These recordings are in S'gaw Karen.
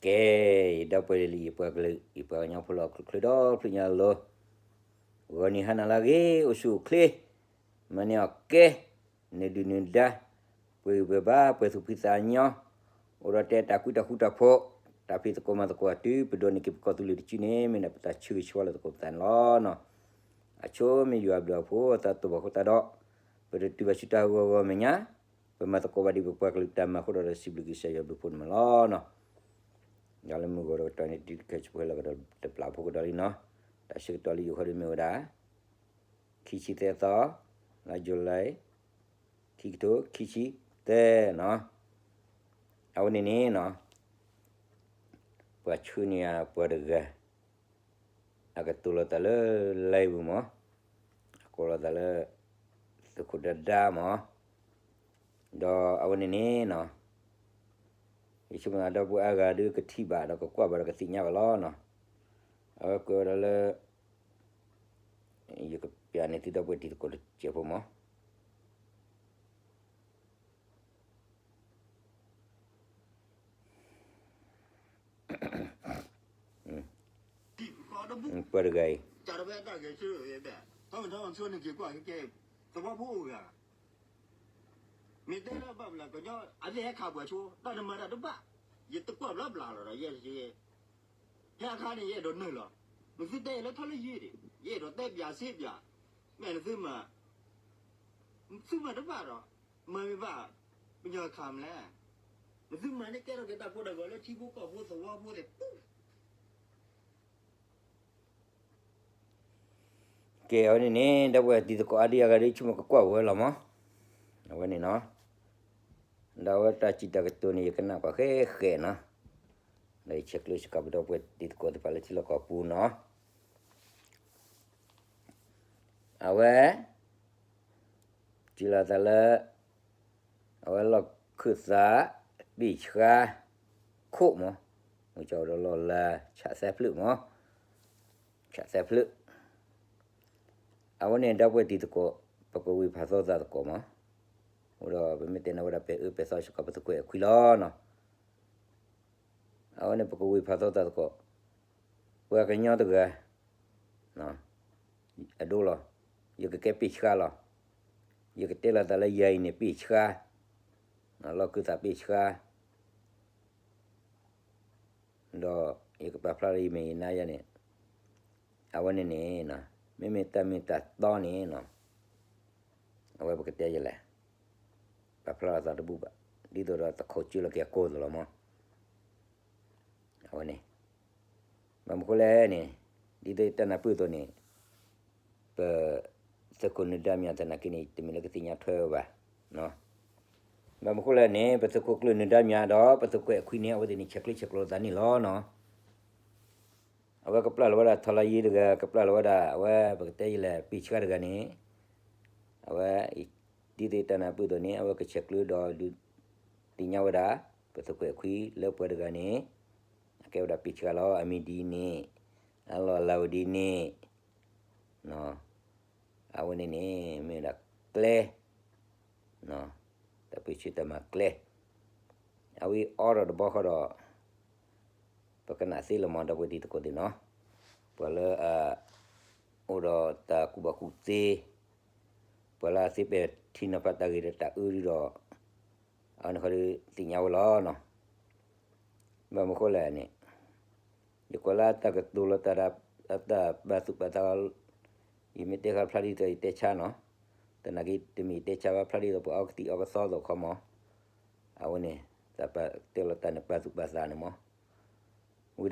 ကဲ, ယဒီပုၢ်ဝဲၢ်လံၤ ယပှၤကလုာ် ယပှၤကညီဖိလၢအီၣ်ချုးချ့ဒီဖျၢၣ်ညါလီၤ. ဂီၤနံၤဟါနၤလၢအဂ့ၤ အိၣ်ဆူၣ်အိၣ်ချ့, မၤန့ၢ်အီၣ်ကဲ, နဒုၣ်နဒါ, ပှဲၤဂံၢ်ပှဲၤဘါ ပှဲၤသူၣ်ဖှံသးညီ, အိၣ်ဒီးတဲတၢ်ကွံတၢ်ဃူတၢ်ဖိး, တၢ်ဖံးသကိးမၤသကိးတုၤပဒိးန့ၢ်က့ၤပကီၢ်သူလ့ၤတစုန့ၣ် မ့ၢ်ဒၣ်ပတၢ်ဆၢဂ့ၤဆၢဝါလၢသကိးပသးန့ၣ်လီၤ. အဆိမ့ၢ်ယွၤအဘျုးအဖှိၣ်အသးတဘၣ်အဃိသတးဒီး, ပတတုၤဘၣ်ဆူတၢ်ဂီၤဂီၤမဲာ်ညါ, ပမၤသကိးဘၣ်ဒံးပပှၤကလုာ်တၢ်မၤအဃိဒီး စံးဘျုးကစၢ်ယွၤဘျုးဖှိၣ်န့ၣ်မးလီၤ. ဒီးလၢမုၢ်ဂီၤဒီးကတီၢ်န့ၣ် တုၤခဲဆူပှဲၤလီၤကဒီးတပျၢ်ဖိကဒီးလံနီၤ, တၢ်ဆၢကတီၢ်လၢယိၤဃီဒီးမ့ၢ်ဝဲဒၣ် ခံဆံသၢသီ, လါယူၤလံ, ခံကထိခံဆံသၢနီၤ. အဝဲန့ၣ်န့ၣ်နီၤ, ပှၤဆှၢန့ၢ်ယၤပှၤတဂၤ, အကတိၤလီၤတၢ်လၢ live ပူၤမး, အကိးလီၤတၢ်လၢ သုးခိၣ်ဒါဒါမး, ဒီးအဝဲန့ၣ်န့ၣ်နီၤ, ယဆိကမိၣ်ဒီပုၢ်ဝဲၢ်အါဂၤဒီးကထံၣ်ဘၣ်ဒီးကကွၢ်ဘၣ်ဒီးကသ့ၣ်ညါဘၣ်လီၤနီၤ. အဝဲကွဲးဝဲဒၣ်လၢ ယကပျၢ်န့ၢ်သုဒီပုၢ်ဝဲၢ်တံၤသကိးတစဲးဖိမး. ပှၤတဂၤအံၤ, မ့ၢ်တဲဒၣ်ဘၣ်ဘျး ကညီအသ့ဟဲခးပှၤဆိ တၢ်တမၤတၢ်တဘၣ်, ယတကွၢ်ဘျီဘျးလီၤဒီး ယဲ ဟဲအခါန့ၣ် ယအဲၣ်ဒိးနုာ်လီၤ, နသုတဲယၤလၢထီၣ်လၢယံၤဒံး, ယအဲၣ်ဒိးတဲပျးစ့ပျး, မ့ၢ်နသုမၤ, သုမၤတဘၣ်ဒီး, မၤမ့ၢ်ဘၣ်, ပညီခးမလဲၣ်, နသုမၤန့ၣ်ကဲထီၣ်က့ၤတၢ်ကိၢ်တၢ်ဂီၤလၢထံဖိကီၢ်ဖိသဝီဖိသ့ၣ်ပူၤ ကဲအဝဲန့ၣ်န့ၣ် ဒီပုၢ်ဝဲၢ်တံၤသကိးအါဒံအါဂၤဒီး ဆိကမိၣ်ကကွၢ်ဝဲလီၤမး, အဝဲန့ၣ်နီၤ, ဒီးအဝဲတၢ်စံးတၢ်ကတိၤန့ၣ် ယကနၣ်ကွၢ်ဃဲဃဲနီၤ, ဒီးယဆဲးကျၢစ့ၢ်ကီးပဒီပုၢ်ဝဲၢ်တံၤသကိးသ့ၣ်တဖၣ်လၢထံလီၢ်ကီၢ်ပူၤနီၤ, အဝဲ စံးလီၤသးလၢ အဝဲလီၢ်ခၢၣ်သး ပ့ၢ်ဆှါ ခိၣ်မး, မုၢ်ကၠီဒီးလီၢ်လၤ ဆးသၢဖျၢၣ်မး, ဆးသၢဖျၢၣ်, အဝဲန့ၣ်ဒီပုၢ်ဝဲၢ်တံၤသကိး ပကဝ့ၢ်ဖးသီသးသကိးမး, အဃိဒီးပမ့ၢ်တဲန့ၢ်ဝဲဒၣ်ပဲာ်အၢပဲာ်သီစ့ၢ်ကီးပသုးခိၣ်အဲၣ်ခွံလီၤနီၤ, အဝဲန့ၣ်ပကဝ့ၢ်ဖးသီသးသကိး, ပှၤကညီတဂၤ အဒိလီၤ, ယကကဲပ့ၢ်ဆှါလီၤ, ယကတဲလီၤသးလၢယၤအံၤန့ၣ်ပ့ၢ်ဆှါ, လီၢ်ခၢၣ်သးပ့ၢ်ဆှါ, ဒီးယကပာ်ဖျါလၢယမဲာ်ယနါယၤန့ၣ်, အဝဲန့ၣ်န့ၣ်, မ့မ့ၢ်တၢ်မ့ၢ်တၢ်တီန့ၣ်, အဝဲပကတဲယလဲၣ်, ပာ်ဖျါလီၤသးတဘူၣ်ဘၣ်, ဒ်သိးဒီးသခိးကၢလီၤက့ၤအကိာ်သးလီၤမး အဝဲန့ၣ်, ဘၣ်မနုၤဃိလဲၣ်န့ၣ်, ဒ်သိးယတၢ်နၢ်ပၢၢ်အသိးန့ၣ်, ပသုးခိၣ်နၢၤဒါမၠးသနာ်က့န့ၣ် တမ့ၢ်လၢကသ့ၣ်ညါထွဲဝဲဘၣ်, ဘၣ်မနုၤဃိလဲၣ်န့ၣ် ပသုးခိၣ်ကျၢၢ်နၢၤဒါမၠးဒီး ပသုးခိၣ်အဲၣ်ခွံန့ၣ် အဝဲသ့ၣ်န့ၣ် ဆဲးကျၢဆဲးကျိးသးန့ၣ်လီၤနီၤ. အဝဲကပျၢ်လီၤဝဲဒၣ်ထီလါယ့တဂၤ, ကပျၢ်လီၤဝဲဒၣ် အဝဲပကတဲယလဲၣ် ပ့ၢ်ဆှါတဂၤန့ၣ်, အဝဲ ဒ်သိးယတၢ်နၢ်ပၢၢ်အသိးန့ၣ် အဝဲကဆဲးကျၢဒီးဒုးသ့ၣ်ညါဝဲဒၣ် ပသုးခိၣ်အဲၣ်ခွံလၢပှၤတဂၤန့ၣ်, အကဲဝဲဒၣ်ပ့ၢ်ဆှါလီၤ, အမံၤဒ်န့ၣ်, အလီၢ်အလၤဝဲဒ်န့ၣ်, အဝဲန့ၣ်န့ၣ် မ့ၢ်ဝဲဒၣ်ကျဲ တၢ်ပၢဆှၢတၢ်မၤကျဲ, အဝဲအီထီၣ်တဘျီဃီဒီး ပကနၣ်သ့လီၤမး ဒီပုၢ်ဝဲၢ်တံၤသကိးသ့ၣ်နီၤ, ပှၤလၢအ အိၣ်ဒီးတၢ်ကူၣ်ဘၣ်ကူၣ်သ့, ပှၤလၢအသ့ပဲာ်ထံနီၤဖးတၢ်ဂ့ၤဒီးတၢ်အၢဒုဒီး အဝဲန့ၣ်ဃီဒီးသ့ၣ်ညါဝဲလီၤနီၤ. ဘၣ်မနုၤဃိလဲၣ်န့ၣ်, ယကွၢ်လၢအတၢ်ကတိၤလီၤတၢ်ဒီး အတၢ်ပာ်သူၣ်ပာ်သး, ယမ့ၢ်တဲဃာ်ဖျါဒ်သိးယတဲဆါနီၤ, သနာ်က့ တမ့ၢ်ယတဲဆါဘၣ် ဖျါဒ်သိးပှၤအီကသံၣ်အီကသီသိးခီမး, အဝဲန့ၣ် တၢ်ပာ်တဲလီၤတၢ်န့ၣ် ပာ်သူၣ်ပာ်သးန့ၣ်မး, ဝံၤ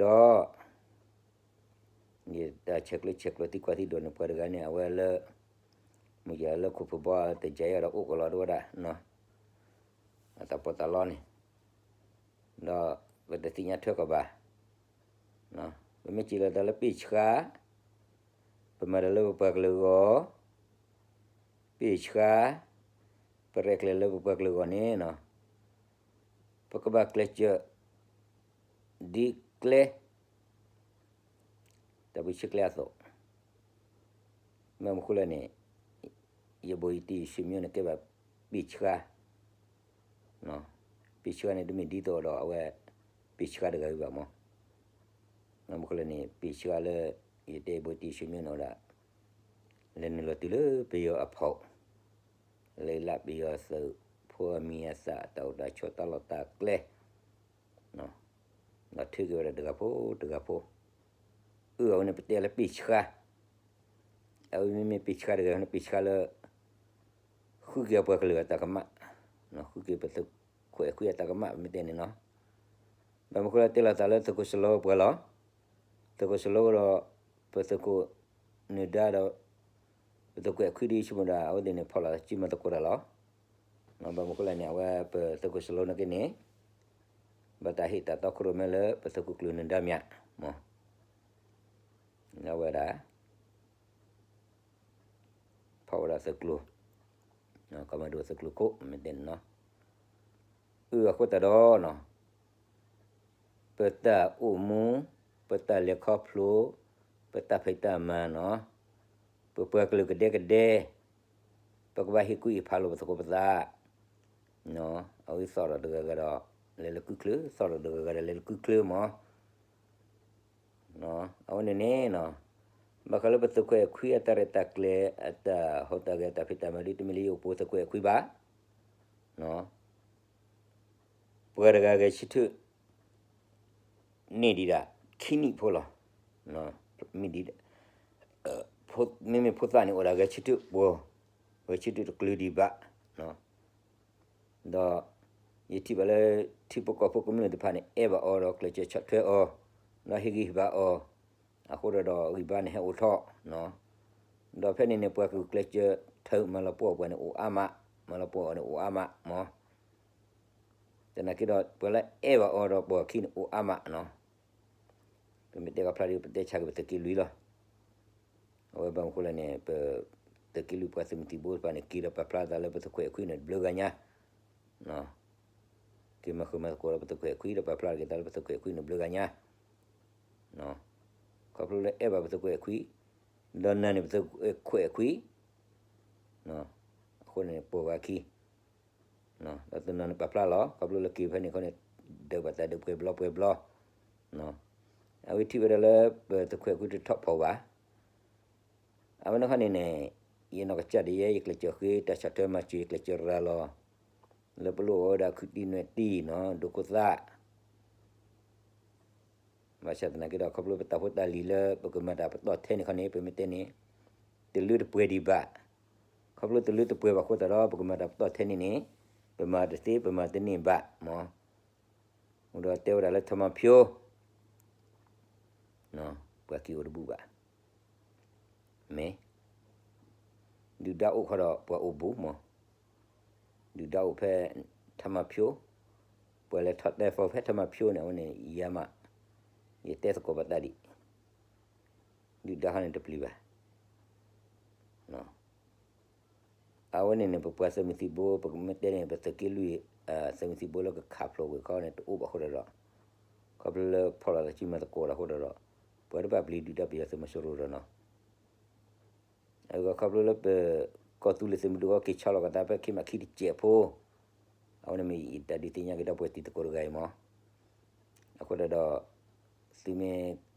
ဒီး ယတၢ်ဆဲးကျၢဆဲးကျိးသံကွၢ်သံဒိးန့ၣ် ပှၤတဂၤန့ၣ် အဝဲလၢ မုၢ်ယၤလၢခိၣ်ဖၢဘီတယါအံၤဒီးအိၣ်ကလီၤတဝဲဒၣ် အတၢ်ပီးတၢ်လီန့ၣ်, ဒီးပတသ့ၣ်ညါထွဲကီးဘၣ်, ပမ့ၢ်စံးလီၤတၢ်လၢပ့ၢ်ဆှါ, ပမၤတၢ်လၢပပှၤကလုာ်အဂီၢ်, ပ့ၢ်ဆှါ, ပရဲၣ်ကျဲၤလၢပပှၤကလုာ်အဂီၢ်န့ၣ် ပကဘၣ်ကျဲးစၢး ဒ်ကျဲ တၢ်ပၢဆှၢကျဲအသိး, ဘၣ်မနုၤဃိလဲၣ်န့ၣ်, ယဘိးယတံၢ်ယဆွေမျိုးန့ၣ် ကဲဘၣ်ပ့ၢ်ဆှါ, ပ့ၢ်ဆှါန့ၣ် တမ့ၢ်ဒ်သိးဒီးအဝဲ ပ့ၢ်ဆှါတဂၤဝံၤဘၣ်မး. ဘၣ်မနုၤဃိလဲၣ်န့ၣ် ပ့ၢ်ဆှါလၢ ယတဲဘိတံၢ်ဆူညိၣ်န့ၣ်ဝဲဒၣ် လဲၤနုာ်လီၤတုၤလၢပယီၤအဖီၣ်, လဲၤလၢပယီၤသုးဖိအမံၤအသၣ် အတၢ်အိၣ်တၢ်ဆိး တၢ်လီၢ်တၢ်ကျဲ ဒီးထုးက့ၤဝဲဒၣ်တဂၤဖိတဂၤဖိ, အၢ အဝဲန့ၣ်ပတဲလၢပ့ၢ်ဆှါ, အဝဲမ့မ့ၢ်ပ့ၢ်ဆှါတဂၤန့ၣ် ပ့ၢ်ဆှါလၢ ဃုက့ၤအပှၤကလုာ်အတၢ်ကမၣ်, ဃုက့ၤပသုးခိၣ်အဲၣ်ခွံအတၢ်ကမၣ် ပမ့ၢ်တဲန့ၣ်နီၤ. ဘၣ်မနုၤဃိလၢတဲလီၤသးလၢသုးခိၣ်စလီၤပှၤလီၤ. သုးခိၣ်စလီၤဒီး ပသုးခိၣ်နၢၤဒါဒီး ပသုးခိၣ်အဲၣ်ခွံဒ်ဆိကမိၣ်ဒၣ် အဝဲသ့ၣ်န့ၣ်ဖီၣ်လိာ်သးစုမၤသကိးတၢ်လီၤ. ဘၣ်မနုၤဃိလဲၣ်န့ၣ် အဝဲပသုးခိၣ်စလီၤနာ်က့န့ၣ် ဘၣ်တၢ်ဟ့ၣ်တၢ်တီခိၣ်ရိၣ်မဲလၢပသုးခိၣ်ကျၢၢ်နၢၤဒါမ့ၢ်ဧါ, မ့ၢ် အဝဲဒၣ် ဖီၣ်ဝဲဒၣ်သုးကျိၤ, ကမၤဒိၣ်သုးကျိၤခိၣ် မ့ၢ်တဲန့ၣ်နီၤ. အၢ အဃိသတးဒီးနီၤ ပတၢ်အိၣ်မူ, ပတၢ်လဲၤခီဖျိ, ပတၢ်ဖံးတၢ်မၤနီၤ, ပပှၤကလုာ်ကဒဲကဒဲ, ပကဘၣ်ဟ့ၣ်ကူၣ်ဟ့ၣ်ဖးလိာ်ပသကိးပသး, အဝဲသီၣ်ထီၣ်တဂၤဂၤဒီး လဲၤလၢကုၢ်ချၢ, သီၣ်ထီၣ်တဂၤဂၤဒီး လဲၤလၢကုၢ်ချၢမး. အဝဲန့ၣ်န့ၣ်နီၤ ဘၣ်ဃးလၢပသုးခိၣ်အဲၣ်ခွံအတၢ်ရဲၣ်တၢ်ကျဲၤ အတၢ်ဟူးတၢ်ဂဲၤ အတၢ်ဖံးတၢ်မၤဒ် တမ့ၢ်လၢယအိၣ်ပိာ်သုးခိၣ်အဲၣ်ခွံဘၣ်, ပှၤတဂၤဂဲၤဆၢထၢၣ် န့ၢ်ဒံးဒၣ် ခံနံၣ်ဖိလီၤ. မ့မ့ၢ်ဖိသၣ်န့ၣ် အိၣ်ဒၣ်ဂဲၤဆၢထၢၣ်ပှဲၤ, ဂဲၤဆၢထၢၣ်တကျၢၤဒံးဘၣ်. ဒီးယထံၣ်ဘၣ်လၢ ထံဖိကီၢ်ဖိကမျၢၢ်တဖၣ်န့ၣ် အဲၣ်ဘၣ်အီၤဒီးကျဲးစၢးဆီၣ်ထွဲအီၤ, ဒီးဟ့ၣ်ဂံၢ်ဟ့ၣ်ဘါအီၤ, အဃိဒီး ဒီးဂံၢ်ဘါန့ၣ်ဟဲအိၣ်ထီၣ်, ဒီးဖဲန့ၣ်န့ၣ် ပှၤကကျဲးစၢးထၢမၤလီၤပှီၢ်ပှၤန့ၣ်အိၣ်အါမး, မၤလီၤပှီၢ်အီၤန့ၣ်အိၣ်အါမးမး. သနာ်က့ဒီး ပှၤလၢအဲၣ်ဘၣ်အီၤဒီးပိာ်အခံန့ၣ်အိၣ်အါမးနီၤ. ပမ့ၢ်တဲခီဖျိဒီး ပတဲဆါက့ၤပသုးက့လွံၢ်လီၤ. အဝဲဘၣ်မနုၤဃိလဲၣ်န့ၣ် ပသုးက့လွံၢ်ပှၤသုးမုၢ်သံၣ်ဘိတဖၣ်န့ၣ် က့ၤဒီးပာ်ဖျါသးလၢပသုးခိၣ်အဲၣ်ခွံန့ၣ်တဘျုးဂၤညါ, က့ၤမၤဃုာ်မၤသကိးဒီးပသုးခိၣ်အဲၣ်ခွံ ဒီးပာ်ဖျါက့ၤသးလၢပသုးခိၣ်အဲၣ်ခွံန့ၣ်တဘျုးဂၤညါ, ခီဖျိလၢအဲၣ်ဘၣ်ပသုးခိၣ်အဲၣ်ခွံ, ဒီးနာ်န့ၢ်ပသုးခိၣ်အဲၣ်ခွံ, အဃိန့ၣ်ပိာ်ဝဲခံ ဒီးတနီၤန့ၣ်ပာ်ဖျါလီၤ ခီဖျိလၢက့ၤဖဲန့ၣ်ခီန့ၣ် ဒုးဘၣ်တၢ်ဒုးပှဲၤဘျီပှဲၤဘျီ, အဝဲထံၣ်ဝဲဒၣ်လၢပသုးခိၣ်အဲၣ်ခွံတထီၣ်ဖီၣ်ဘၣ်. အဝဲန့ၣ်ခီန့ၣ်န့ၣ် ယနီၢ်ကစၢ်ဒၣ်ယဲ ယကျဲးစၢးဃ့တၢ်ဆီၣ်ထွဲမၤစၢၤ ယကျဲးစၢးရၤလီၤ လၢပလိၣ်အီၤဝဲဒၣ်ခုတံၢ်နွဲၣ်တံၢ်နီၤ ဒိခိၣ်သၣ် ဘၣ်ဆၣ်သနာ်က့ဒီး ခီဖျိပတၢ်ဖိတၢ်လံၤလၢပကမၤတၢ်ပတီၢ်ထဲန့ၣ်ခီန့ၣ် ပမ့ၢ်တဲန့ၣ် တလၢတပှဲၤဒံးဘၣ်. ခီဖျိတလၢတပှဲၤဘၣ်အဃိသတးဒီး ပကမၤတၢ်ပတီၢ်ထဲန့ၣ်န့ၣ် ပမၤတသ့ ပမၤတန့ၢ်ဘၣ်မး. အိၣ်ဒီးတဲဝဲဒၣ်လၢထမၤဖၠိ ပှၤက့ၤအိၣ်တဘူၣ်ဘၣ် မ့ၢ် ဒုၣ်ဒါအိၣ်ခီဒီးပှၤအိၣ်ဘူးမး, ဒုၣ်ဒါအိၣ်ဖဲထမၤဖၠိ, ပှၤလဲၤထီၣ်တဲဖီဖဲထမၤဖၠိန့ၣ် အဝဲန့ၣ်ယၤမး, ယတဲသကိးဘၣ်သးဒံး, ဒုၣ်ဒါခီန့ၣ်တပျံၤဘၣ်. အဝဲန့ၣ်န့ၣ် ပပှၤသုးမုၢ်သံၣ်ဘိ ပမ့ၢ်တဲန့ၣ် ပသုးက့လွံၢ် သုးမုၢ်သံၣ်ဘိလၢကခးဖျိးကွံာ်ခီန့ၣ် တအိၣ်ဘၣ်အဃိဒီး ခီဖျိလၢဖီၣ်လိာ်သးစုမၤသကိးဒီးအဃိဒီး ပှၤတဘၣ်ပျံၤဒုၣ်ဒါပယီၤသုးမီၤစိရိၤဒီးနီၤ. အဂီၢ်ခီဖျိလၢပ ကီၢ်သူလ့ၤသုးမုၢ်ဒိၣ်အက့ၤဆီလီၤကသး ဖဲခ့မးခံတစဲးဖိ, အဝဲန့ၣ်မ့ၢ်ယတၢ်ဒုးသ့ၣ်ညါက့ၤဒီးပှၤတံၤသကိးတဂၤအံၤမး. အဃိဒီး သုမ့ၢ်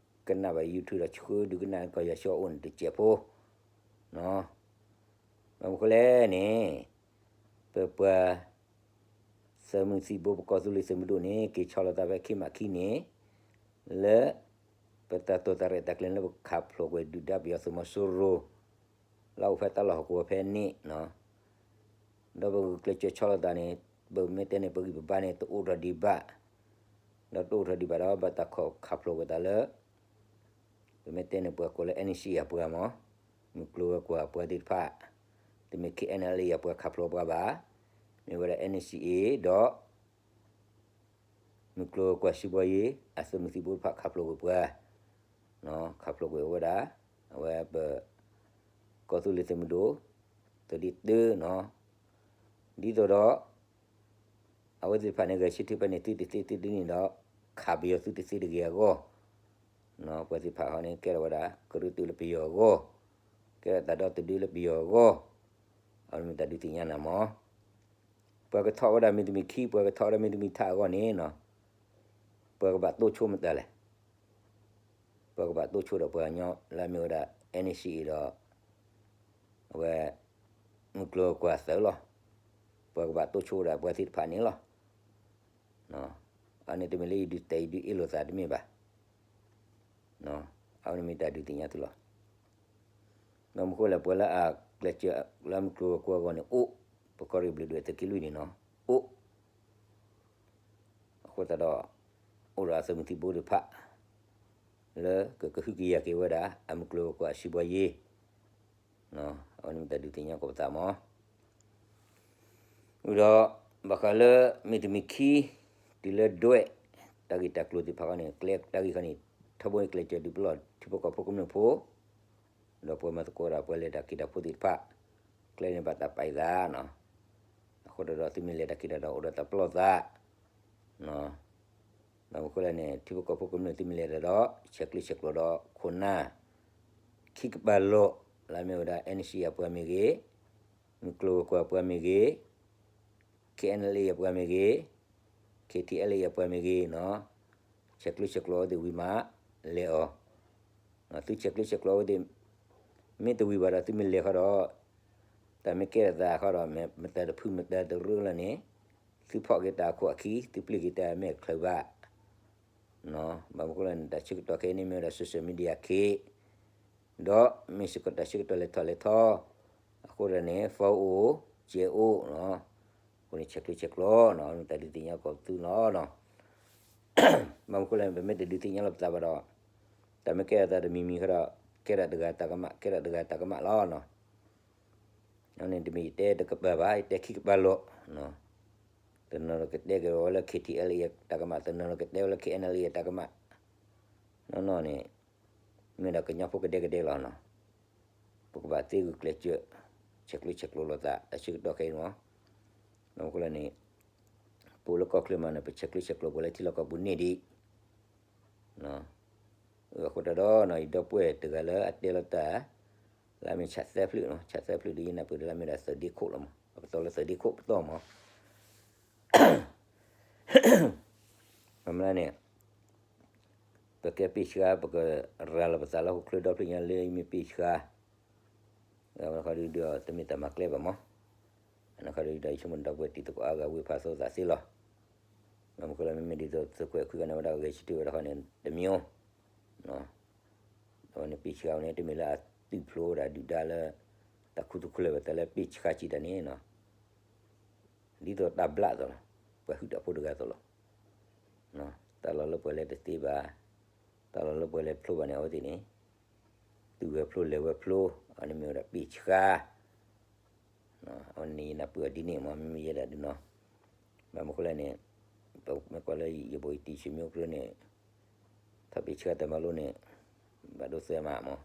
ကနၣ်ဘၣ် YouTube ဒီး ဆှၢဒုးကနၣ်ကီၢ်ယၤဆှၢအိၣ်န့ၣ်တစဲးဖိ ဘၣ်မနုၤဃိလဲၣ်န့ၣ် ပပှၤ သုးမုၢ်သံၣ်ဘိ ပကီၢ်သူလ့ၤသုးမုၢ်ဒိၣ်န့ၣ် က့ၤဆီလီၤသးဖဲခ့မးခံန့ၣ် လၢ ပတၢ်တိာ်တၢ်ရဲၣ်တၢ်ကျဲၤလၢပခးဖျိးကွံာ်ဒုၣ်ဒါပယီၤသုးမီၤစိရိၤ လၢအိၣ်ဖဲတၢ်လီၢ်ဟီၣ်ကဝီၤဖဲန့ၣ်နီၤ. ဒီးပဂုာ်ကျဲးစၢးဆီလီၤသးန့ၣ် ပမ့ၢ်တဲန့ၣ် ပဂံၢ်ပဘါန့ၣ် တအိၣ်ထီၣ်ဒံးဘၣ်, ဒီးတအိၣ်ထီၣ်ဒံးဘၣ်ဒီး ဘၣ်တၢ်ခီၣ်ခးဖျိးကွံာ်သးလၢ ပမ့ၢ်တဲန့ၣ် ပှၤကိးလၢ NCA အပှၤမး, မုၢ်ကျိၤဝဲၤကွာ်အပှၤသ့ၣ်တဖၣ်, တမ့ၢ် KNLA အပှၤခးဖျိးပှၤဘၣ်, မ့ၢ်ဝဲဒၣ် NCA ဒီး မုၢ်ကျိၤဝဲၤကွာ်စုဘီယ့ အသုးမုၢ်သံၣ်ဘိတဖၣ်ခးဖျိးကွံာ်ပှၤ, ခးဖျိးကွံာ်ဝဲဒၣ် အဝဲပ ကီၢ်သူလ့ၤသုးမုၢ်ဒိၣ် သုးဒ့တၢနီၤ. ဒ်သိးဒီး အဝဲသ့ၣ်တဖၣ်န့ၣ် ဂဲၤဆၢထၢၣ်ဖဲန့ၣ် သုတသ့သုတန့ၢ်ဒီး ခးပယီၤသုတသ့တဂ့ၤအဂီၢ်, ပှၤသ့ၣ်တဖၣ်ဟီန့ၣ် ကဲထီၣ်ဝဲဒၣ် ကရူၢ်သုးလၢပယီၤအဂီၢ်, ကဲထီၣ်တၢ်ဒီသဒၢလၢပယီၤအဂီၢ်, အဝဲမ့ၢ်တၢ်ဒုးသ့ၣ်ညါနၤမး. ပှၤကထီၣ်ဝဲဒၣ်မ့တမ့ၢ်ခံ ပှၤကထီၣ်ဝဲဒၣ်မ့တမ့ၢ်ထးအဂီၢ်န့ၣ်နီၤ, ပ ပှၤကဘၣ်တိၢ်ဆိမတၤလဲၣ်. ပှၤကဘၣ်တိၢ်ဆိဒီးပှၤကညီလၢအမ့ၢ်ဝဲဒၣ် NCA ဒီး အဝဲ မုၢ်ကျိၤဝဲၤကွာ်သၢလီၤ. ပှၤကဘၣ်တိၢ်ဆိဝဲဒၣ်ပှၤသ့ၣ်တဖၣ်န့ၣ်လီၤ. အန့ၣ်တမ့ၢ်လၢယဒုးတဲယဒုးအ့ၣ်လိာ်သးတမ့ၢ်ဘၣ်. အဝဲန့ၣ်မ့ၢ်တၢ်ဒုးသ့ၣ်ညါသုလီၤ. ဘၣ်မနုၤဃိလဲၣ် ပှၤလၢအကျဲးစၢးလၢမုၢ်ကျိၤဝဲၤကွာ်အဂီၢ်န့ၣ်အိၣ်, ပကီၢ်ရ့ၣ်ဘျုးဒိၣ်သုးက့လွံၢ်န့ၣ်နီၤ, အိၣ် အဃိသတးဒီး အိၣ်ဒီးအသုးမုၢ်သံၣ်ဘိသ့ၣ်တဖၣ် လၢကကဟုကယာ်က့ၤဝဲဒၣ် အမုၢ်ကျိၤဝဲၤကွာ်အစုဘှီယ့ၤ, အဝဲန့ၣ်မ့ၢ်တၢ်ဒုးသ့ၣ်ညါကိးပသးမး. ဒီး ဘၣ်ဃးလၢမ့ၢ်တမ့ၢ်ခံ တုၤလၢဒွဲၣ် တၢ်ဂ့ၢ်တၢ်ကျိၤသ့ၣ်တဖၣ်ခီန့ၣ် ကျဲတၢ်ဂ့ၢ်ခီန့ၣ် ထီဘိန့ၣ်ကျဲးစၢးဒုးပလီၢ်ထံဖိကီၢ်ဖိကမျၢၢ်ဖိ ဒီးပှၤမၤသကိးဒီးပှၤလဲၤတၢ်က့ၤတၢ်ဖိသ့ၣ်တဖၣ် ကျဲန့ၣ်ဘၣ်တၢ်ပာ်အသးနီၤ. အဃိဒီးသုမ့ၢ်လဲၤတၢ်က့ၤတၢ်ဒီးအိၣ်ဒီးတၢ်ပလီၢ်သး ဘၣ်မနုၤဃိလဲၣ်န့ၣ် ထံဖိကီၢ်ဖိကမျၢၢ်သုမ့ၢ်လဲၤတၢ်ဒီး ဆဲးကျိးဆဲးကျိးဒီးခိၣ်နၢ် ခံကပၤလီၢ် လၢအမ့ၢ်ဝဲဒၣ် NCA အပှၤမ့ၢ်ဂ့ၤ, မုၢ်ကျိၤဝဲၤကွာ်အပှၤမ့ၢ်ဂ့ၤ, KNLA အပှၤမ့ၢ်ဂ့ၤ, KTLA အပှၤမ့ၢ်ဂ့ၤနီၤ, ဆဲးကျိးဆဲးကျိးအဝဲသ့ၣ်ဝံၤမး လဲၤအီၤ သုဆဲးကျိးဆဲးကျိးအဝဲသ့ၣ် မ့ၢ်တဝံၤဘၣ်ဒီးသုမ့ၢ်လဲၤဃီဒီး တၢ်မ့ၢ်ကဲထီၣ်သးဃီဒီး မတၤတဖုမတၤတရၢလီၤန့ၣ် သုဖီၣ်က့ၤတၢ်အခိၣ်အခံ သုပျ့ၤက့ၤတၢ်မဲာ်ချၢဘၣ် ဘၣ်မနုၤဃိလဲၣ်န့ၣ် တၢ်ဆၢကတီၢ်ခဲအံၤန့ၣ်မ့ၢ်ဝဲဒၣ် social media ခ့ ဒီးမ့ၢ်စ့ၢ်ကီးတၢ်ဆၢကတီၢ်လဲၤထီၣ်လဲၤထီ အဃိဒီးန့ၣ် phone အိၣ် ကဲအိၣ်နီၤ, အဃိန့ၣ် ဆဲးကျိးဆဲးကျိးနီၤ မ့ၢ်တၢ်ဒုးသ့ၣ်ညါကိးပသူနီၤ ဘၣ်မနုၤဃိလဲၣ် ပမ့ၢ်တဒုးသ့ၣ်ညါလီၤပသးဘၣ်ဒီး တၢ်မ့ၢ်ကဲထီၣ်သးတမံၤမံၤဃီဒီး ကဲထီၣ်တဂၤတၢ်ကမၣ် ကဲထီၣ်တဂၤတၢ်ကမၣ်လီၤနီၤ. အန့ၣ်တမ့ၢ်ယတဲတကပၤဘၣ် ယတဲခံကပၤလီၢ်, တနီၤကတဲက့ၤဝဲလၢ KTLA တၢ်ကမၣ် တနီၤကတဲက့ၤဝဲလၢ KNLA တၢ်ကမၣ်, နီၢ်နီၢ်န့ၣ် မ့ၢ်ဒၣ်ကညီဖိကဒဲကဒဲလီၤနီၤ. ပကဘၣ်သ့ဂုာ်ကျဲးစၢး ဆဲးကျိးဆဲးကျိးလိာ်သး တၢ်ဆၢကတီၢ်ခဲအံၤမး, ဘၣ်မနုၤဃိလဲၣ်န့ၣ် ပအိၣ်လၢကီၢ်ချၢမးန့ၣ် ပဆဲးကျိးဆဲးကျိးပှၤလၢထံလီၢ်ကီၢ်ပူၤန့ၢ်ဒံး အဃိတၢ်ဒီး ယဒီပုၢ်ဝဲၢ်တဂၤလၢအတဲလီၤတၢ် လၢအမ့ၢ်ဆးသၢဖျၢၣ်နီၤ, ဆးသၢဖျၢၣ်ဒီးယနၢ်ပၢၢ်ဒီးလၢအမ့ၢ်ဒၣ်သၢဒ့ခိၣ်လီၤမး, အပတီၢ်လၢသၢဒ့ခိၣ်ပတီၢ်မး, မ့ၢ်မနုၤန့ၣ် ပကဲပ့ၢ်ဆှါ ပကရၤလီၤပသးလၢဟီၣ်ခိၣ်ချၢဒီဖျၢၣ်ညါလၢယမ့ၢ်ပ့ၢ်ဆှါ, အဝဲခီဒုးဒီးတမ့ၢ်တၢ်မၤကျဲဘၣ်မး, အနီၢ်ခီဒုးဒီးယဆိကမိၣ်ဒီပုၢ်ဝဲၢ်တံၤသကိးအါဂၤဝံၤဖးသိသးသ့လီၤ. ဘၣ်မနုၤဃိလၢမ့မ့ၢ်ဒ်သိးသုးခိၣ်အဲၣ်ခွံဂၤန့ၣ်ဝဲဒၣ်ဂဲၤဆၢထၢၣ်ဝဲဒၣ်ခီန့ၣ် တမံၤ အဝဲန့ၣ်ပ့ၢ်ဆှါဝဲန့ၣ် တမ့ၢ်လၢအသုးဖျိဝဲဒၣ်ဒုၣ်ဒါလၢ တၢ်ခူသူၣ်ခူလၢာ်ဘၣ် တၢ်လၢပ့ၢ်ဆှါစံးတၢ်န့ၣ် ဒ်သိးတၢ်ဘျးသိးလီၤ, ပှၤဟုၣ်တၢ်ဖိတဂၤသိးလီၤ. တၢ်လီၢ်လၢပှၤလဲၤတသ့ဘၣ်, တၢ်လီၢ်လၢပှၤလဲၤဖျိဘၣ်န့ၣ် အဝဲသ့ၣ်န့ၣ် သုးဝဲဖျိလဲၤဝဲဖျိ, အန့ၣ်မ့ၢ်ဝဲဒၣ်ပ့ၢ်ဆှါ အဝဲန့ၣ်ယနၢ်ပၢၢ်အီၤဒ်န့ၣ်မး မ့မ့ၢ်ယဲဒၣ်ဒုးနီၤ, ဘၣ်မနုၤဃိလဲၣ်န့ၣ် ပမ့ၢ်ကွၢ်လၢယဘိးယတံၤဆံးမံအိၣ်ကြိန့ၣ် ထီၣ်ပ့ၢ်ဆှါတၢ်မၤလိန့ၣ် ဘၣ်ဒိသၢမးမး,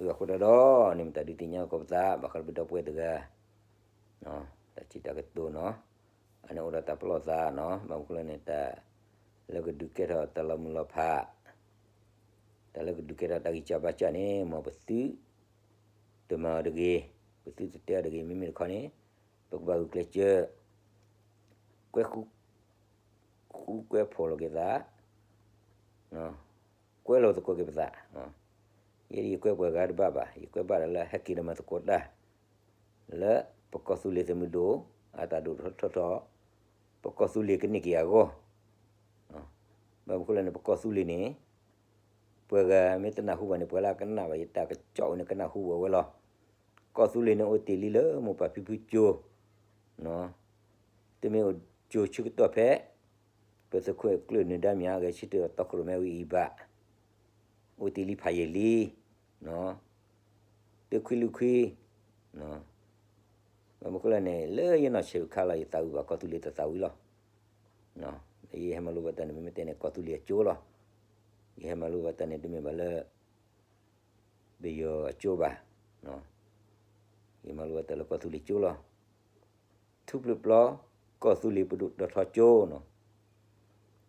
အဃိတၢ်ဒီး န့ၣ်မ့ၢ်တၢ်ဒုးသ့ၣ်ညါကိးပသး ဘၣ်ဃးဒီးပဒီပုၢ်ဝဲၢ်တဂၤ တၢ်စံးတၢ်ကတိၤနီၤ, အန့ၣ်အိၣ်ဒီးတၢ်ပလီၢ်သးနီၤ, ဘၣ်မနုၤဃိလဲၣ်န့ၣ် တၢ်လၢကဒုးကဲထီၣ်တၢ်လီၤမုၢ်လီၤဖး တၢ်လၢကဒုးကဲထီၣ်တၢ်ဂံၢ်စၢ်ဘါစၢ်န့ၣ် မ်ပသုတမၤအီၤတဂ့ၤ, ပသုတတဲအီၤတဂ့ၤ, မ့မ့ၢ်တခီန့ၣ် ပကဘၣ်ဂုာ်ကျဲးစၢး ကွဲးဃူ ဃူကွဲးဖိးလိာ်က့ၤသး, ကွဲးလိာ်သကိးက့ၤပသး, ယဲဒၣ်ယကွဲးပှၤဂၤတဘၣ်ဘၣ်, ယကွဲးဘၣ်ဒီးလၢဟဲက့ၤဒီးမၤသကိးတၢ် လၢပကီၢ်သူလ့ၤသုးမုၢ်ဒိၣ် အတၢ်ဒိၣ်ထီၣ်ထီထီၣ် ပကီၢ်သူလ့ၤကန့ၢ်က့ၤအဂီၢ်, ဘၣ်မနုၤဃိလဲၣ်န့ၣ် ပကီၢ်သူလ့ၤန့ၣ် ပှၤဂၤမ့ၢ်တနၢ်ဟူဘၣ်န့ၣ် ပှၤလၢအကနၣ်ဘၣ်ယတၢ်ကစီၣ်ဝဲန့ၣ် ကနၢ်ဟူဝဲဝဲလီၤ. ကီၢ်သူလ့ၤန့ၣ်အိၣ်တ့ၢ်လံလၢမိၢ်ပၢ်ဖံဖုကၠိ, တမ့ၢ်အိၣ်ကၠိဆၢကတီၢ်ဖဲ ပသုးခိၣ်အဲၣ်ကျၢၢ်နုာ်ဒါမၠး ဂဲၤဆၢထၢၣ်တီခိၣ်ရိၣ်မဲဝံၤအံၤဘၣ်, အိၣ်တ့ၢ်လံဖးယံာ်လံ, တခွံလွံၢ်ခွံ, ဘၣ်မနုၤဃိလဲၣ်န့ၣ် လၢယနီၢ်ဆံးခါလီၤ ယသးဝံၣ်ဘၣ်ကီၢ်သူလ့ၤတသးဝံၣ်လီၤ. ယဟဲမၤလိဘၣ်တၢ်န့ၣ် မ့မ့ၢ်တဲန့ၣ် ကီၢ်သူလ့ၤအကၠိလီၤ. ယဟဲမၤလိဘၣ်တၢ်န့ၣ် တမ့ၢ်ဘၣ်လၢ ပယီၤအကၠိဘၣ်, ယမၤလိဘၣ်တၢ်လၢကီၢ်သူလ့ၤကၠိလီၤ. ထူပျၢၢ်ပျီ ကီၢ်သူလ့ၤပဒိၣ်တီၤထီကၠိနီၤ,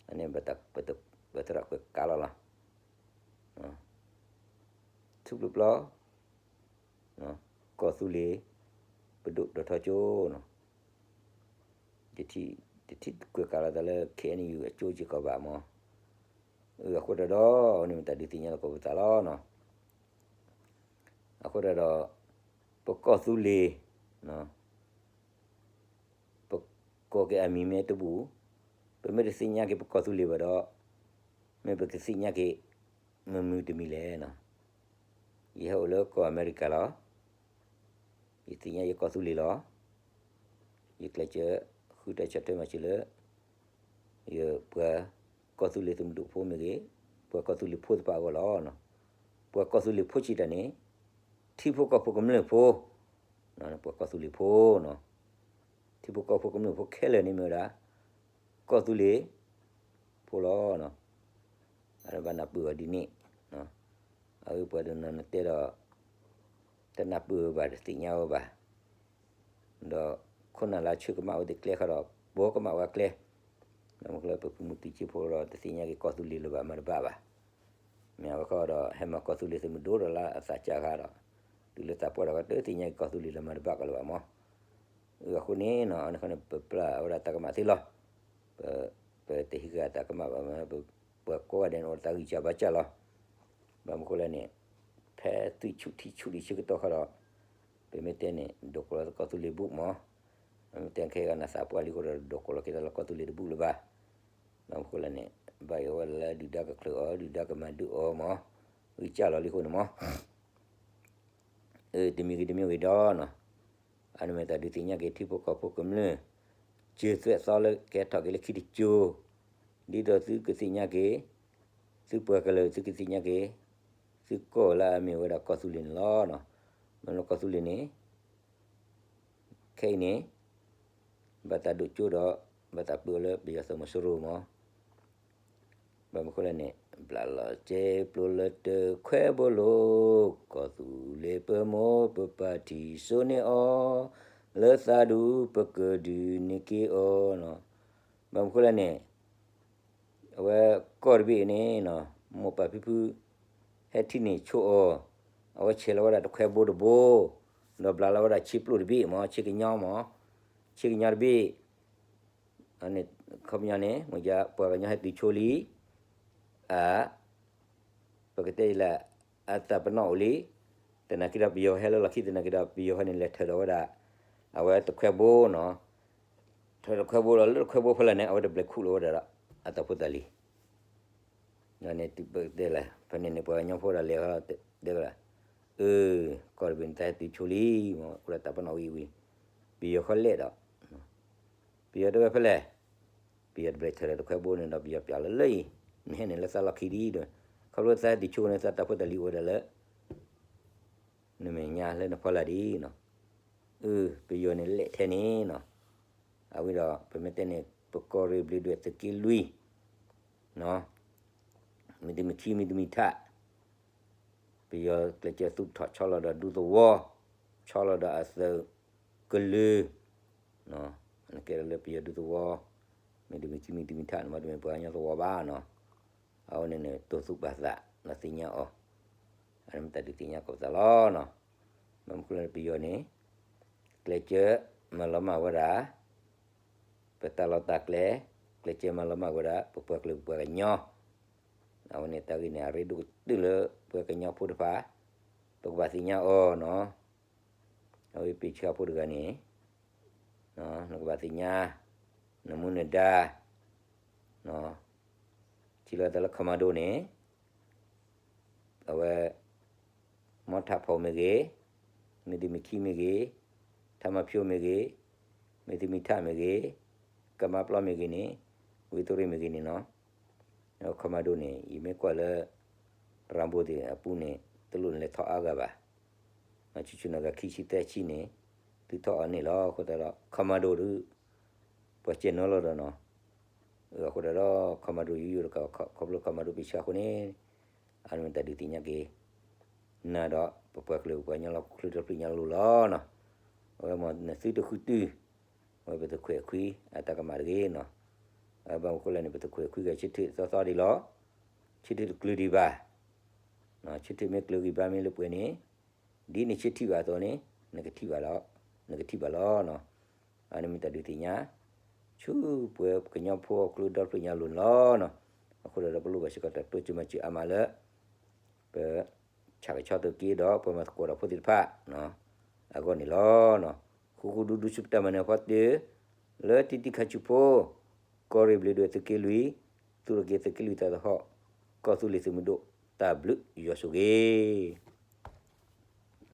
အန့ၣ် ပသရၣ်ကွဲးကးလီၤလီၤ. ထူပျၢၢ်ပျီ ကီၢ်သူလ့ၤ ပဒိၣ်တီၤထီကၠိနီၤ, ယထံၣ် တထံၣ်ကွဲးကးလီၤသးလၢ ခ့ၣ်အဲၣ်ယူၣ် အကၠိက့ၤကီးဘၣ်မး, အဃိတၢ်ဒီး အဝဲန့ၣ်မ့ၢ်တၢ်ဒုးသ့ၣ်ညါလီၤကီးပသးလီၤနီၤ. အဃိတၢ်ဒီး ပကီၢ်သူလ့ၤ ပကိးက့ၤအမံၤမ့ၢ်တဘူၣ်, ပမ့ၢ်တသ့ၣ်ညါက့ၤပကီၢ်သူလ့ၤဘၣ်ဒီး မ့ၢ်ပကသ့ၣ်ညါက့ၤ မ့ၢ်မနုၤတမံၤလဲၣ်နီၤ. ယဟဲအိၣ်လၢကီၢ်အမဲရကၤလီၤ. ယသ့ၣ်ညါယကီၢ်သူလ့ၤလီၤ. ယကျဲးစၢး ဃုတၢ်ဆီၣ်ထွဲမၤစၢၤလၢ ယပှၤကီၢ်သူလ့ၤသုးမုၢ်ဒိၣ်ဖိမ့ၢ်ဂ့ၤ, ပှၤကီၢ်သူလ့ၤဖိသ့ၣ်တဖၣ်အဂီၢ်လီၤ. ပှၤကီၢ်သူလ့ၤဖိစံးတၢ်န့ၣ် ထံဖိကီၢ်ဖိကမျၢၢ်ဖိ, ပှၤကီၢ်သူလ့ၤဖိနီၤ. ထံဖိကီၢ်ဖိကမျၢၢ်ဖိခဲလၢာ်န့ၣ်မ့ၢ်ဝဲဒၣ် ကီၢ်သူလ့ၤဖိလီၤ. အဝဲဘၣ်နၢ်ပၢၢ်အီၤဒ်န့ၣ်, အဝဲပှၤတနီၤနတဲဒီး တနၢ်ပၢၢ်ဝဲဘၣ် တသ့ၣ်ညါဝဲဘၣ် ဒီးခိၣ်နၢ်လၢဆှၢကမၣ်ဝဲသ့ၣ်ကျဲဃီဒီး ပိာ်ကမၣ်ဝဲကျဲ, ဒီးမ့ၢ်လၢပဖုမူတံကၠ့ဖိဒီး တသ့ၣ်ညါက့ၤကီၢ်သူလ့ၤလၢၤဘၣ်မၤတဘၣ်ဘၣ်. မ့ၢ်အဝဲဃီဒီး ဟဲမၤကီၢ်သူလ့ၤသုးမုၢ်ဒိၣ်ဒီးလၢအသးစၢ်ဃီဒီး တုၤလၢသးပှၢ်ဒီး တသ့ၣ်ညါကီၢ်သူလ့ၤလၢၤမၤတဘၣ်ကီးလၢၤဘၣ်မး. အဃိန့ၣ်နီၤ အန့ၣ်ဃီန့ၣ် ပပျၢ်ဝဲဒၣ်တၢ်ကမၣ်သ့လီၤ. ပ ပတဟံးဃာ်တၢ်ကမၣ်ဘၣ်မး, ပှၤကိးဂၤဒဲးန့ၣ်အိၣ်တၢ်ဂံၢ်စၢ်ဘါစၢ်လီၤ. ဘၣ်မနုၤဃိလဲၣ်န့ၣ် ဖဲသုးဆူၣ်ထံဆူၣ်လံဆၢကတီၢ်ခီဒီး ပမ့ၢ်တဲန့ၣ် ဒိးကိးလီၤကီၢ်သူလ့ၤဘူၣ်မး, မ့ၢ်တဲခဲဂၤနသးပှၢ်လံဃိဒီး ဒိးကိးလီၤက့ၤတၢ်လၢကီၢ်သူလ့ၤတဘူၣ်လၢၤဘၣ်. ဘၣ်မနုၤဃိလဲၣ်န့ၣ် ဘၣ်ယိၣ်ဝဲလၢဒုၣ်ဒါကချုးအီၤ ဒုၣ်ဒါကမၤဒုးအီၤမး, ဂံၢ်စၢ်လီၤလံဃိန့ၣ်မး တမံၤဂ့ၤတမံၤဂ့ၤဒီးနီၤ, အန့ၣ်မ့ၢ်တၢ်ဒုးသ့ၣ်ညါက့ၤ ထံဖိကီၢ်ဖိကမျၢၢ် စၢၤသွဲၣ်သီလၢကဟဲထီၣ်က့ၤလၢခံတစိၤ, ဒ်သိးသုကသ့ၣ်ညါက့ၤ သုပှၤကလုာ် သုကသ့ၣ်ညါက့ၤ သုကီၢ်လၢအမ့ၢ်ဝဲဒၣ်ကီၢ်သူလ့ၤန့ၣ်လီၤ. မ့ၢ်လၢကီၢ်သူလ့ၤန့ၣ် ခဲအံၤန့ၣ် ဘၣ်တၢ်ဒိးကၠိဒီး ဘၣ်တၢ်ပၢအီၤလၢပယီၤသုးမီၤစိရိၤမး ဘၣ်မနုၤဃိလဲၣ်န့ၣ် ဘျးလီၤစ့ပျိလၢတခွဲဘိလိၤ, ကီၢ်သူလ့ၤပမိၢ်ပပၢ်ထံၣ်စိန့ၢ်အီၤ, လၢသးဒူပကဒုးန့ၢ်က့ၤအီၤနီၤ. ဘၣ်မနုၤဃိလဲၣ်န့ၣ် အဝဲကီၢ်တဘ့ၣ်အံၤန့ၣ်နီၤ မိၢ်ပၢ်ဖံဖု ဟဲထံၣ်န့ၢ်ဆိအီၤ, အဝဲဆဲးလီၤဝဲဒၣ်တခွဲဘိတဘိ, ဒီးဘျးလီၤဝဲဒၣ်ဆ့ပျိတဘ့ၣ်မး, ဆ့ကညီမး, ဆ့ကညီတဘ့ၣ် န့ၣ် ခီပညီန့ၣ် မ့ၢ်ယါ ပှၤကညီဟဲတုၤဆိလံ, အ ပကတဲအံၤလၢ အသးပနီၣ်အိၣ်လံ, သနာ်က့ဒီးပယီၤဟဲလၢလီၢ်ခံ သနာ်က့ဒီးပယီၤဟဲန့ၣ် လဲၤထၢၣ်ဒီးဝဲဒၣ် အဝဲတခွဲဘိနီၤ, ထၢၣ်တခွဲဘိဒီး လၢတခွဲဘိဖဲလဲၣ်န့ၣ် အဝဲတဘျဲးခူၣ်လီၤဝဲဒၣ်ဒီး အတၢ်ဖိတၢ်လံၤ န့ၣ်တုၤပတဲလဲၣ် ဖဲန့ၣ်န့ၣ် ပှၤကညီဖိဒီးလဲၤတဲဝဲဒၣ်, အၢ ကီၢ်တဘ့ၣ်န့ၣ် တၢ်ဟဲတုၤဆိလံ, အိၣ်ဒီးတၢ်ပနီၣ်ဝံၤဝံၤ, ပယီၤဃီလဲၣ်ဒီး ပယီၤတဲဝဲဖဲလဲၣ်, ပယီၤတဘျဲးထၢၣ်ဒီးတခွဲဘိန့ၣ်ဒီး ပယီၤပျးလၢလၢအံၤ, နဟဲန့ၣ်လၢသးလီၢ်ခံဒံးဒီး, ခီဖျိသးဟဲတုၤဆိန့ၣ် သးတၢ်ဖိတၢ်လံၤအိၣ်ဝဲဒၣ်လၢ နမဲာ်ညါလၢနဖီလာ်ဒံးနီၤ, အၢ ပယီၤန့ၣ်လဲၣ်ထဲန့ၣ်နီၤ, အဝံၤဒီး ပမ့ၢ်တဲန့ၣ် ပကီၢ်ရ့ၣ်ဘျ့းဒွဲၣ်သုးက့လွံၢ် မ့တမ့ၢ်ခံမ့တမ့ၢ်ထး ပယီၤကျဲးစၢးသူၣ်ထီၣ်ဆီလီၤဒီးဒူသဝီ, ဆီလီၤဒီးအသုးကလုာ်, နကဲဒီးလၢပယီၤဒူသဝီ, မ့တမ့ၢ်ခံမ့တမ့ၢ်ထးန့ၣ် မ့တမ့ၢ်ပှၤကညီသဝီဘၣ်နီၤ, အဝဲန့ၣ်န့ၣ် တိၢ်သူၣ်ပာ်သး ဒီးသ့ၣ်ညါအီၤ, အန့ၣ်မ့ၢ်တၢ်ဒုးသ့ၣ်ညါကီးပသးလီၤနီၤ, ဘၣ်မနုၤဃိလဲၣ်န့ၣ် ပယီၤန့ၣ် ကျဲးစၢးမၤလီၤမၢ်ဝဲဒၣ် ပတၢ်လီၢ်တၢ်ကျဲ, ကျဲးစၢးမၤလီၤမၢ်ဝဲဒၣ် ပပှၤကလုာ်ပပှၤကညီ, အဝဲန့ၣ်တၢ်ဂ့ၢ်န့ၣ် အရ့ဒိၣ်ကတၢၢ်လၢပှၤကညီဖိတဖၣ်, ပကဘၣ်သ့ၣ်ညါအီၤနီၤ, အဝဲပှၤဆှၢဖိတဂၤန့ၣ် နကဘၣ်သ့ၣ်ညါ နမူနဒါ, ထံၣ်လိာ်သးလၢ commando န့ၣ် အဝဲ မီထးဖိမ့ၢ်ဂ့ၤ, မ့တမ့ၢ်ခံမ့ၢ်ဂ့ၤ, ထးမဖၠိမ့ၢ်ဂ့ၤ, မ့တမ့ၢ်ထးမ့ၢ်ဂ့ၤ, ကမါပျီမ့ၢ်ဂ့ၤန့ၣ်, ဝံသိရ့ၣ်မ့ၢ်ဂ့ၤန့ၣ်နီၤ, အဝဲ commando န့ၣ် ယမ့ၢ်ကွၢ်လၢ ရၤဘိသ့ၣ်အပူၤန့ၣ် တလိၣ်နလဲၤထီၣ်အါဂၤဘၣ် ဆူၣ်ဆူၣ်နဂၤခံဆံသၢဆံန့ၣ် သုထီၣ်အီၤန့ၣ်လီၤ. အဃိသတးဒီး commando ဒီး ပှၤစဲးနီၤလီၤဒီးနီၤ, အဃိသတးဒီး commando ယိယိတကး ခီဖျိ commando ပ့ၤဆှၢအဃိန့ၣ် အမ့ၢ်တၢ်ဒုးသ့ၣ်ညါက့ၤ နၤဒီး ပပှၤကလုာ်ပပှၤကညီလီၤ ချၢတဖျၢၣ်ညါလိၤလီၤနီၤ. အဝဲမ့ၢ်နသုတဃုတုၤ အဝဲပသုးခွဲးခွံအတၢ်ကမၣ်တဂ့ၤနီၤ. အဘၣ်မနုၤဃိလဲၣ်န့ၣ် ပသုးခွဲးခွံဂၤဆၢထၢၣ်သီသီဒံးလီၤ. ဆၢထၢၣ်တကျၢၤဒံးဘၣ်. ဆၢထၢၣ်မ့ၢ်ကျၢၤဂံၢ်ဘါမ့ၢ်လၢပှဲၤန့ၣ် ဒ်နဆၢထၢၣ်ဘၣ်အသိးန့ၣ် နကထံၣ်ဘၣ်လီၤ, နကထံၣ်ဘၣ်လီၤနီၤ. အန့ၣ်မ့ၢ်တၢ်ဒုးသ့ၣ်ညါ ဆူပှၤကညီဖိအကျိဒီဖျၢၣ်ညါလိၤန့ၣ်လီၤ. အဃိဒီးပလိၣ်ဘၣ်စ့ၢ်ကီးတၢ်တိစၢၤမၤစၢၤအါမးလၢ ပ ဆၣ်ကဆီသုးက့ဒီးပှၤမၤသကိးဒီးဖိသ့ၣ်တဖၣ် အဂီၢ်န့ၣ်လီၤ. ဃူဃူဒူဒူဆူပတၢ်မၤနၢၤဖီတၢၢ် လၢတံတံခါဆူဖိ ကီၢ်ရ့ၣ်ဘျ့းဒွဲၣ်သုးက့လွံၢ် သူၣ်ထီၣ်က့ၤသုးက့လွံၢ်တၢ်သဟီၣ် ကီၢ်သူလ့ၤသုးမုၢ်ဒိၣ် တၢ်ဘျုးယွၤဆိၣ်ဂ့ၤ